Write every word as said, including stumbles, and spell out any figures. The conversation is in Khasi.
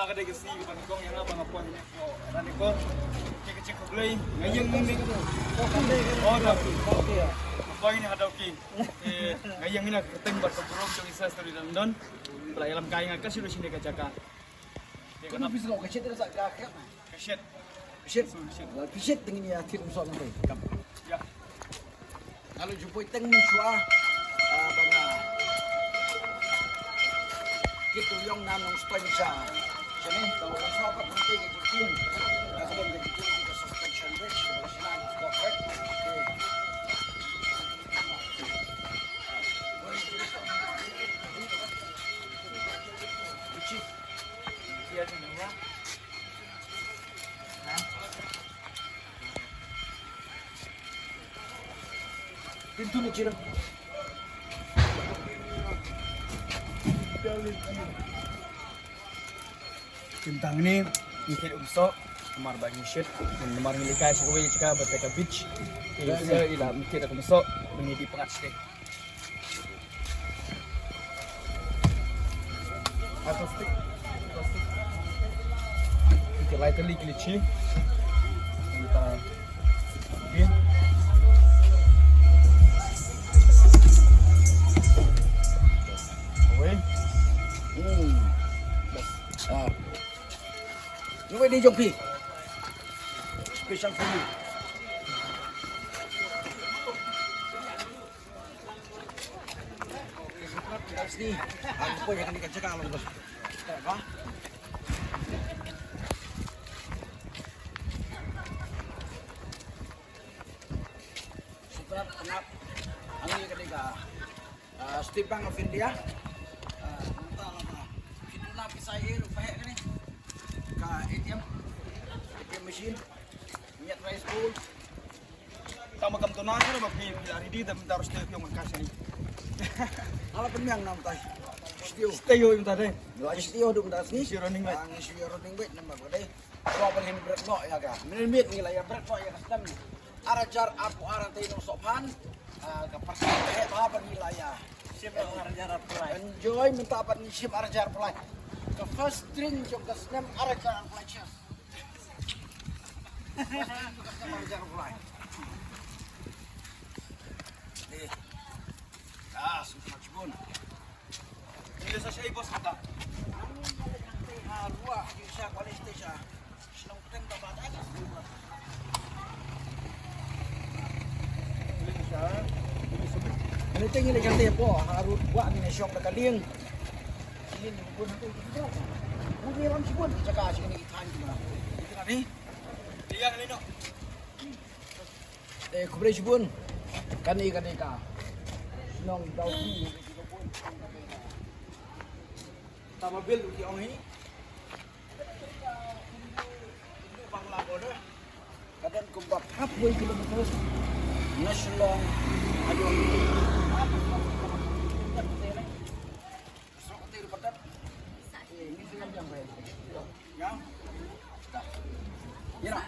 Ka dei ka sngi kaba nyngkong ïa nga ba nga poi hangne ko Ranikor. Ka jingkhublei nga ïeng mynne. Oh, da. Nga poi hangne ha Dawki. Eh, nga ïeng mynne ha ka kyrteng bad ka burom jong i Sir Stanley London. Ba la ïalam kai ïa nga ka shisha shane ka jaka. Ka shet. Ka shet. Ka shet. Ka shet. Ka shet. Ka shet. Ïa, thik um sot nangtai. Ïa. Nga la ju poi teng mynshuwa, ah, ba nga kit u ïong nam nongstoiñ sha shane, ba nga shuwa pat mynta ka jingkieng. Ka don ka jingkieng ka suspension bridge, ka shna ka correct. Tyntu na jira. Tang hangne ngi thied kumsoh namar ba ngi shit, namar ngi leit kai sha kawei ka jaka ba peit ka beach. Te i Sir i la thied kumsoh, ngi dei pyngngad shatei. Plastik. Plastik. Ki lai tylli ki leit shi. Nangta. Okey. Wei. Hmm. Bas. Ah. Wei ni jong phi. Special for you. State Bank of India. Ah, mynta la ba. Kita na pisa ye rupa kane. Ka A T M. A T M machine. Miat rice bowl. Tang ba kam tuna ka ba phi phi la ready da mynta ruh stay phi ong ka shani. Ala pynmiang na mynta. Stay. Stay yo mynta dei. Yo stay yo du mynta sni. Shi running mate. Ang shi running mate number ko dei. Ko ban hin bret no ïa ka. Minit minit ngi la ïa bret no ïa ka stem. Ar hajar arphew ar te nong soh phan. Ah, ka parti ka he ba ban ngi la ïa. Shim ar hajar arphew lai. Enjoy mynta ban ngi shim ar hajar arphew lai. Ka first drink jong ka snem ar hajar arphew lai. Cheers. Ini tengok ni kata apa? Harus buat ni shop dekat Ling. Ini ni pun aku. Ini ram sibun cakap sini. Thank you. Ini tadi. Dia ni no. Eh, khublei shibun. Kane ka dei ka shnong Dawki. Tama bil ki ong hi. Bangla border. Ka don kumba halfway kilometers na Shillong. Ayo. Ya. Ya.